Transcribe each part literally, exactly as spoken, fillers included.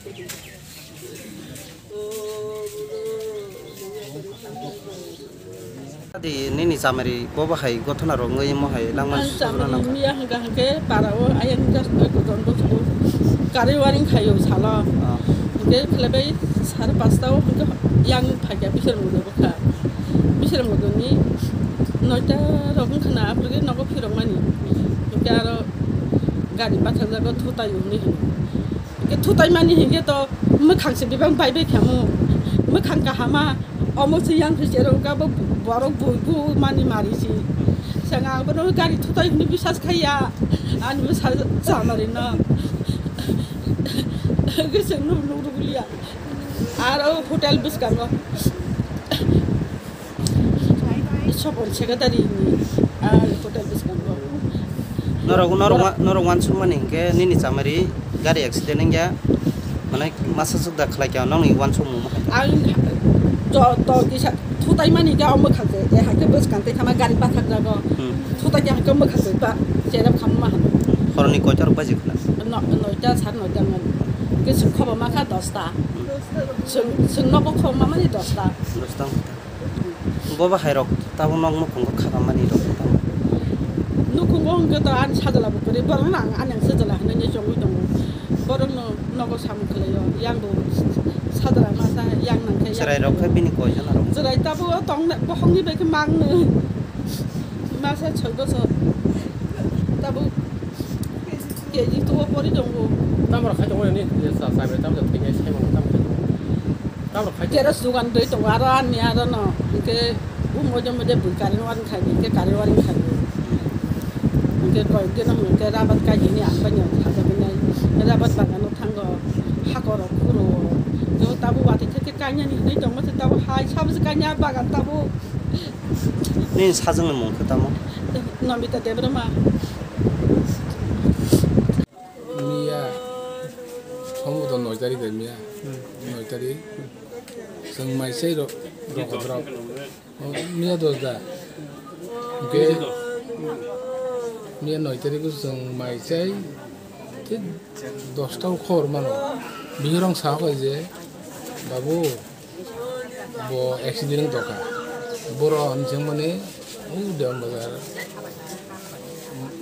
Adi nini chamari bobo hai gothona rok wngwi mo hai langma Ang sujuna chamari nangkha. Miya hwnkha hwnkhe para o ayang just bai kuton bwskango karwi waring khaio salo. Ah. Hwnkhe khlaibai sar pasta o hwnkhe yang phaikha bisar mungwi bwkha. Bisar mungwi noita rok wngkha na aphuru khe nogo phirokmani. Hwnkhe aro gari bathakjago thutai hwnwi hino. Hwnkhe thutai mani hinkhe to mwkhang se bebak bai bai khamu. Mwkhang kahama omo se yang se cherok ka bo borok bui bu mani mari si. Sanga ang bono gari thutai hwnwi bisas khaiya. Ani bwsa chamari no. Hwnkhe chwng nuk nuk rwgwliya. Aro hotel bwskango. Sopon secretary ni, ah, hotel bwskango. Norok, norok wa-, norok wansukmani hinkhe nini chamari gari accident wngya, mane masa sukda khlaikha nokni wansukmung. Ang to, to kisa thutai mani khe o mwkhang se, eh, hakhe bwskang tei khama gari pathak jago. Hmm. Thutai khe hakhe mwkhang se ba, cherep khama ma hano. Horoni koita rok baji khna? No, noita, sar noita ngon. Khe chwng khobo ma kha dosta. Hmm. Chwng, chwng nogo khobo ma mani dosta. Dosta. Bo bahai rok tabuk nok nukhungo khakam mani rok tamo. Nukhungo hwnkhe to ani sajla bo kwrwi, borok no ang ani sajla hinwi chongwi tongo. Borok no nogo samung khlaio, yang bo sajla masa yang nangkhe yang. Chwrai rok khe bini koi jona rok? Chwrai tabuk o tong bokhokni bai khe mang no. Masa soi bosor. Tabuk K G two o pori tongo. Tamo rok khai tongo ni, sa, sa, tamo thwinai sai mano tamo khai tongo. Tamo rok khai tongo. Keros dugan doi tongo, aro ani aro no. Hwnkhe, um, moje moje bui kari no waring khai, hwnkhe kari waring khai. Hwnkhe koi keno hwnkhe rabat kai hini ang bai no khaja binai. Rabat bagano thango, hakoro khuro. Jo tabo wati theke kanya ni hini tongo, tabo hai sabse kanya bagan tabo. Nini sajwngni mung khe tamo? Namita Debbarma. Miya, sombodon noi tarik de miya. Hmm. Noi tarik. Chwng mai sei ro-, rok, rok. O, miya dos da. Hwnkhe miya noi tarik o chwng mai sei. Thik dosta o khobor mano. Bihurong sa hokai je, "Babu, bo accident wng tongkha." Boro hinwi swngmani, "O Dewan Bazar,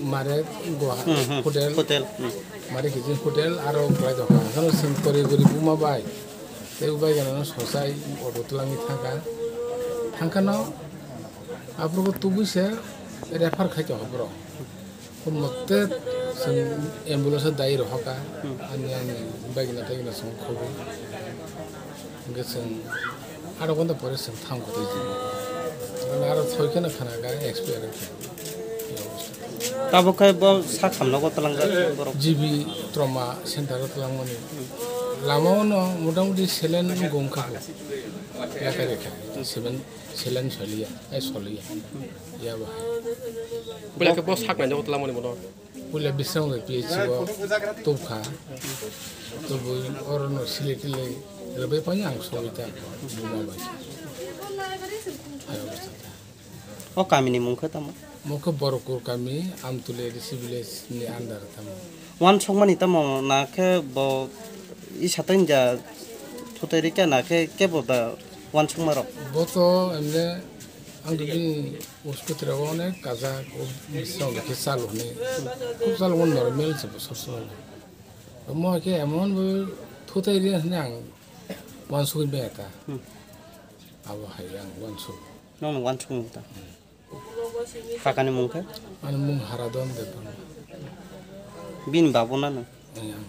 mare go Hmm, hmm. Hotel, Hotel, hmm. Mare kiching hotel, aro kwlai tongkha." Hwnkhe chwng kwrwi kwrwi buma bai, tei bai gana no sosai auto twlangwi thangkha. Thangkha no, aphuru tubui se refer khai tongkha borok. Mote chwng ambulance o dai rohorkha, Hmm. ani, ani bagina tagina chwng khobwi. Hwnkhe chwng adha ghonta pore chwng thang kotor jini. Ani aro soi kheno khana kha expire wngkha. Tabuk khe bo sak hamno bo twlangjak borok. G B trauma center o twlangmani. Lama o no motamuti selen gong kha bo. Yakarikha. Selen, selen soliya, ai soliya. Ya bo hai. Puila khe bo sak nai nogo twlangmani bono. Puila Bisramganj P H C o tubkha. Tubui oro no sili tili rwbai phano ang sogwi ta buma bai. Hai obostha ta. O kami ni mung khe tamo? Mung khe Borokur kami, Amtuli A D C village ni under tamo. Wansukmani tamo na khe bo i satai ja thutai rikha na khe kebo da wansukma rok? Bo to emne ang to bini Uskoti rok onek kajak, o bising rok khe chalo hwnwi. Khub chalo hwnwi normal se bo sob somoi. Omo hai khe emon bo thutai rw hwnwi ang uansugwi maya ta. Hmm. Abo hai ang uansuk. Nokno uansuk ta. Hmm. Kakani mung khe? Ani mung Haradon Debbarma. Bini babu na nwng? Yang.